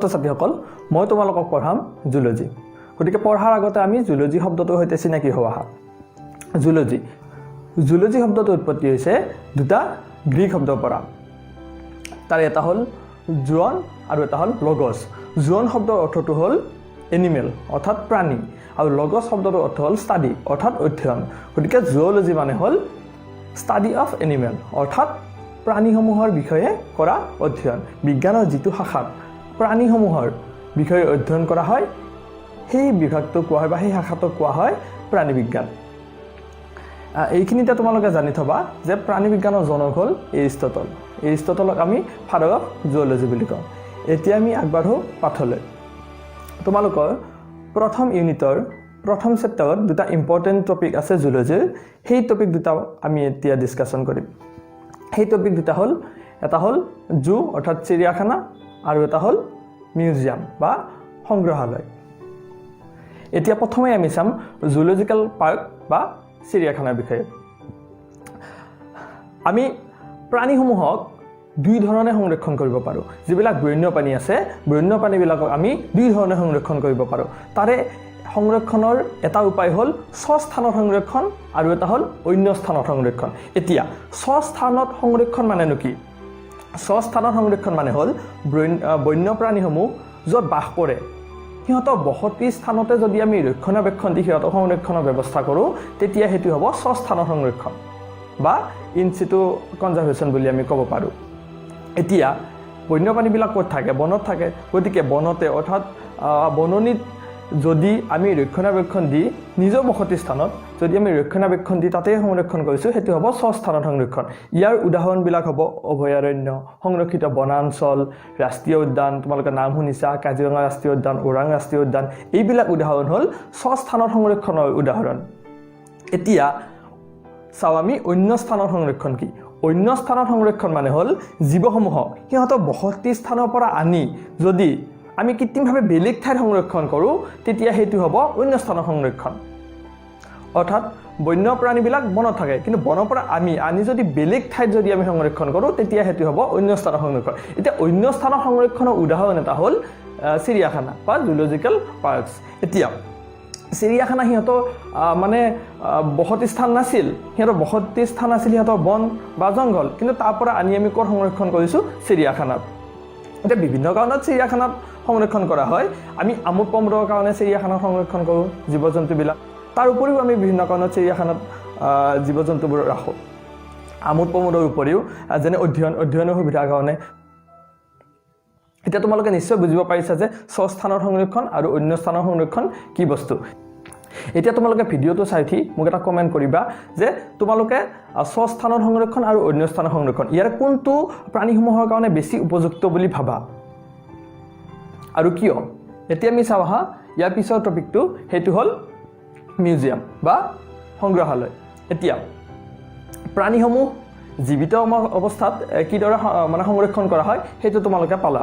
ছাত্ৰ ছাত্ৰীসকল, মই তোমালোকক পঢ়াম জুলজি। গতিকে পঢ়াৰ আগতে আমি জুলজি শব্দটোৰ সৈতে চিনাকি হোৱা আহা। জুলজি, জুলজি শব্দটোৰ উৎপত্তি হৈছে দুটা গ্ৰীক শব্দৰ পৰা। তাৰে এটা হ'ল জোৱন আৰু এটা হ'ল লগছ। জোৱন শব্দৰ অৰ্থটো হ'ল এনিমেল, অৰ্থাৎ প্ৰাণী, আৰু লগছ শব্দটোৰ অৰ্থ হ'ল ষ্টাডি, অৰ্থাৎ অধ্যয়ন। গতিকে জুঅ'লজি মানে হ'ল ষ্টাডি অফ এনিমেল, অৰ্থাৎ প্ৰাণীসমূহৰ বিষয়ে কৰা অধ্যয়ন। বিজ্ঞানৰ যিটো শাখাত প্ৰাণীসমূহৰ বিষয়ে অধ্যয়ন কৰা হয়, সেই বিভাগটোক কোৱা হয় বা সেই শাখাটোক কোৱা হয় প্ৰাণী বিজ্ঞান। এইখিনিতে তোমালোকে জানি থবা যে প্ৰাণী বিজ্ঞানৰ জনক হ'ল এৰিষ্টটল। এৰিষ্টটলক আমি ফাদাৰ অফ জুঅ'লজি বুলি কওঁ। এতিয়া আমি আগবাঢ়ো পাঠলৈ। তোমালোকৰ প্ৰথম ইউনিটৰ প্ৰথম চেপ্টাৰত দুটা ইম্পৰ্টেণ্ট টপিক আছে জুলজিৰ। সেই টপিক দুটা আমি এতিয়া ডিছকাশ্যন কৰিম। সেই টপিক দুটা হ'ল, এটা হ'ল জু, অৰ্থাৎ চিৰিয়াখানা, আৰু এটা হ'ল মিউজিয়াম বা সংগ্ৰহালয়। এতিয়া প্ৰথমে আমি চাম জুলজিকেল পাৰ্ক বা চিৰিয়াখানাৰ বিষয়ে। আমি প্ৰাণীসমূহক দুই ধৰণে সংৰক্ষণ কৰিব পাৰোঁ। যিবিলাক বন্যপ্ৰাণী আছে, বন্যপ্ৰাণীবিলাকক আমি দুই ধৰণে সংৰক্ষণ কৰিব পাৰোঁ। তাৰে সংৰক্ষণৰ এটা উপায় হ'ল স্বস্থানত সংৰক্ষণ আৰু এটা হ'ল অন্য স্থানত সংৰক্ষণ। এতিয়া স্বস্থানত সংৰক্ষণ মানেনো কি? স্বস্থানত সংৰক্ষণ মানে হ'ল বন্যপ্ৰাণীসমূহ য'ত বাস কৰে, সিহঁতৰ বসতি স্থানতে যদি আমি ৰক্ষণাবেক্ষণ দি সিহঁতক সংৰক্ষণৰ ব্যৱস্থা কৰোঁ, তেতিয়া সেইটো হ'ব স্বস্থানত সংৰক্ষণ বা ইনচিটু কনজাৰ্ভেশ্যন বুলি আমি ক'ব পাৰোঁ। এতিয়া বন্যপ্ৰাণীবিলাক ক'ত থাকে? বনত থাকে। গতিকে বনতে, অৰ্থাৎ বননিত যদি আমি ৰক্ষণাবেক্ষণ দি, নিজৰ বসতি স্থানত যদি আমি ৰক্ষণাবেক্ষণ দি তাতেই সংৰক্ষণ কৰিছোঁ, সেইটো হ'ব স্বস্থানত সংৰক্ষণ। ইয়াৰ উদাহৰণবিলাক হ'ব অভয়াৰণ্য, সংৰক্ষিত বনাঞ্চল, ৰাষ্ট্ৰীয় উদ্যান। তোমালোকে নাম শুনিছা, কাজিৰঙা ৰাষ্ট্ৰীয় উদ্যান, ওৰাং ৰাষ্ট্ৰীয় উদ্যান। এইবিলাক উদাহৰণ হ'ল স্বস্থানত সংৰক্ষণৰ উদাহৰণ। এতিয়া চাওঁ আমি অন্য স্থানৰ সংৰক্ষণ কি। অন্য স্থানত সংৰক্ষণ মানে হ'ল জীৱসমূহক সিহঁতৰ বসতি স্থানৰ পৰা আনি যদি আমি কৃত্ৰিমভাৱে বেলেগ ঠাইত সংৰক্ষণ কৰোঁ, তেতিয়া সেইটো হ'ব অন্য স্থানৰ সংৰক্ষণ। অৰ্থাৎ বন্যপ্ৰাণীবিলাক বনত থাকে, কিন্তু বনৰ পৰা আমি আনি যদি বেলেগ ঠাইত যদি আমি সংৰক্ষণ কৰোঁ, তেতিয়া সেইটো হ'ব অন্য স্থানৰ সংৰক্ষণ। এতিয়া অন্য স্থানৰ সংৰক্ষণৰ উদাহৰণ এটা হ'ল চিৰিয়াখানা বা জুলজিকেল পাৰ্কছ। এতিয়া চিৰিয়াখানা সিহঁতৰ মানে বসতি স্থান নাছিল। সিহঁতৰ বসতি স্থান আছিল সিহঁতৰ বন বা জংঘল। কিন্তু তাৰ পৰা আনি আমি ক'ত সংৰক্ষণ কৰিছোঁ? চিৰিয়াখানাত। এতিয়া বিভিন্ন কাৰণত চিৰিয়াখানাত সংৰক্ষণ কৰা হয়। আমি আমোদ প্ৰমোদৰ কাৰণে চিৰিয়াখানাত সংৰক্ষণ কৰোঁ জীৱ জন্তুবিলাক। তাৰ উপৰিও আমি বিভিন্ন কাৰণত চিৰিয়াখানাত জীৱ জন্তুবোৰ ৰাখোঁ। আমোদ প্ৰমোদৰ উপৰিও যেনে অধ্যয়নৰ সুবিধাৰ কাৰণে। এতিয়া তোমালোকে নিশ্চয় বুজিব পাৰিছা যে স্বস্থানৰ সংৰক্ষণ আৰু অন্য স্থানৰ সংৰক্ষণ কি বস্তু। এতিয়া তোমালোকে ভিডিঅ'টো চাই উঠি মোক এটা কমেণ্ট কৰিবা যে তোমালোকে স্বস্থানৰ সংৰক্ষণ আৰু অন্য স্থানৰ সংৰক্ষণ, ইয়াৰ কোনটো প্ৰাণীসমূহৰ কাৰণে বেছি উপযুক্ত বুলি ভাবা আৰু কিয়। এতিয়া আমি চাওঁ আহা ইয়াৰ পিছৰ টপিকটো, সেইটো হ'ল মিউজিয়াম বা সংগ্ৰহালয়। এতিয়া প্ৰাণীসমূহ জীৱিত অৱস্থাত কিদৰে মানে সংৰক্ষণ কৰা হয়, সেইটো তোমালোকে পালা।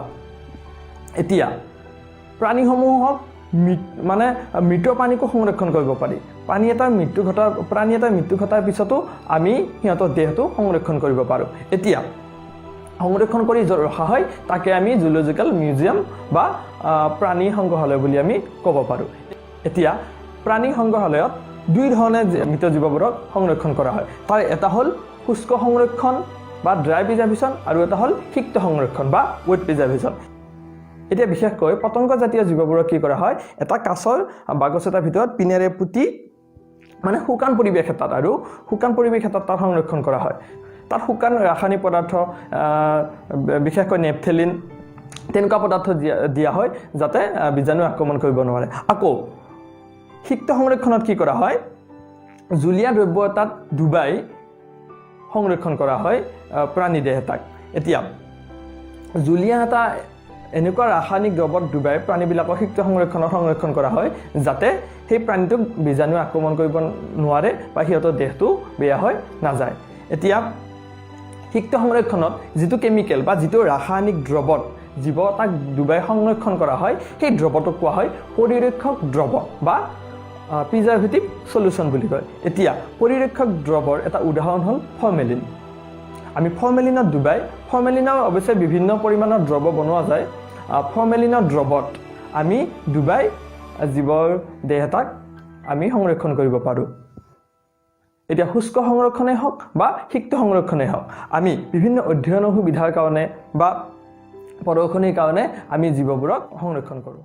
এতিয়া প্ৰাণীসমূহক মানে মৃত প্ৰাণীকো সংৰক্ষণ কৰিব পাৰি। প্ৰাণী এটাৰ মৃত্যু ঘটাৰ পিছতো আমি সিহঁতৰ দেহটো সংৰক্ষণ কৰিব পাৰোঁ। এতিয়া সংৰক্ষণ কৰি য'ত ৰখা হয়, তাকে আমি জুলজিকেল মিউজিয়াম বা প্ৰাণী সংগ্ৰহালয় বুলি আমি ক'ব পাৰোঁ। এতিয়া প্ৰাণী সংগ্ৰহালয়ত দুই ধৰণে মৃত জীৱবোৰক সংৰক্ষণ কৰা হয়। তাৰ এটা হ'ল শুষ্ক সংৰক্ষণ বা ড্ৰাই প্ৰিজাৰ্ভেশ্যন আৰু এটা হ'ল সিক্ত সংৰক্ষণ বা ৱেট প্ৰিজাৰ্ভেশ্যন। এতিয়া বিশেষকৈ পতংগজাতীয় জীৱবোৰক কি কৰা হয়? এটা কাঁচৰ বাকচ এটাৰ ভিতৰত পিনেৰে পুতি, মানে শুকান পৰিৱেশ এটাত আৰু শুকান পৰিৱেশ এটাত তাত সংৰক্ষণ কৰা হয়। তাত শুকান ৰাসায়নিক পদাৰ্থ, বিশেষকৈ নেপথেলিন, তেনেকুৱা পদাৰ্থ দিয়া দিয়া হয়, যাতে বীজাণু আক্ৰমণ কৰিব নোৱাৰে। আকৌ সিক্ত সংৰক্ষণত কি কৰা হয়? জুলীয়া দ্ৰব্য এটাত ডুবাই সংৰক্ষণ কৰা হয় প্ৰাণী দেহ এটাক। এতিয়া জুলীয়া এটা এনেকুৱা ৰাসায়নিক দ্ৰৱত ডুবাই প্ৰাণীবিলাকক সিক্ত সংৰক্ষণত সংৰক্ষণ কৰা হয়, যাতে সেই প্ৰাণীটোক বীজাণুৱে আক্ৰমণ কৰিব নোৱাৰে বা সিহঁতৰ দেহটো বেয়া হৈ নাযায়। এতিয়া সিক্ত সংৰক্ষণত যিটো কেমিকেল বা যিটো ৰাসায়নিক দ্ৰৱত জীৱ এটাক ডুবাই সংৰক্ষণ কৰা হয়, সেই দ্ৰৱটোক কোৱা হয় পৰিৰক্ষক দ্ৰৱ বা প্ৰিজাৰ্ভেটিভ চলিউশ্যন বুলি কয়। এতিয়া পৰিৰক্ষক দ্ৰৱৰ এটা উদাহৰণ হ'ল ফৰ্মেলিন। আমি ফৰ্মেলিনত ডুবাই, ফৰ্মেলিনৰ অৱশ্যে বিভিন্ন পৰিমাণৰ দ্ৰৱ বনোৱা যায়। ফৰ্মেলিনৰ দ্ৰৱত আমি ডুবাই জীৱৰ দেহ এটাক আমি সংৰক্ষণ কৰিব পাৰোঁ। এতিয়া শুষ্ক সংৰক্ষণেই হওক বা সিক্ত সংৰক্ষণেই হওক, আমি বিভিন্ন অধ্যয়নৰ সুবিধাৰ কাৰণে বা প্ৰদৰ্শনীৰ কাৰণে আমি জীৱবোৰক সংৰক্ষণ কৰোঁ।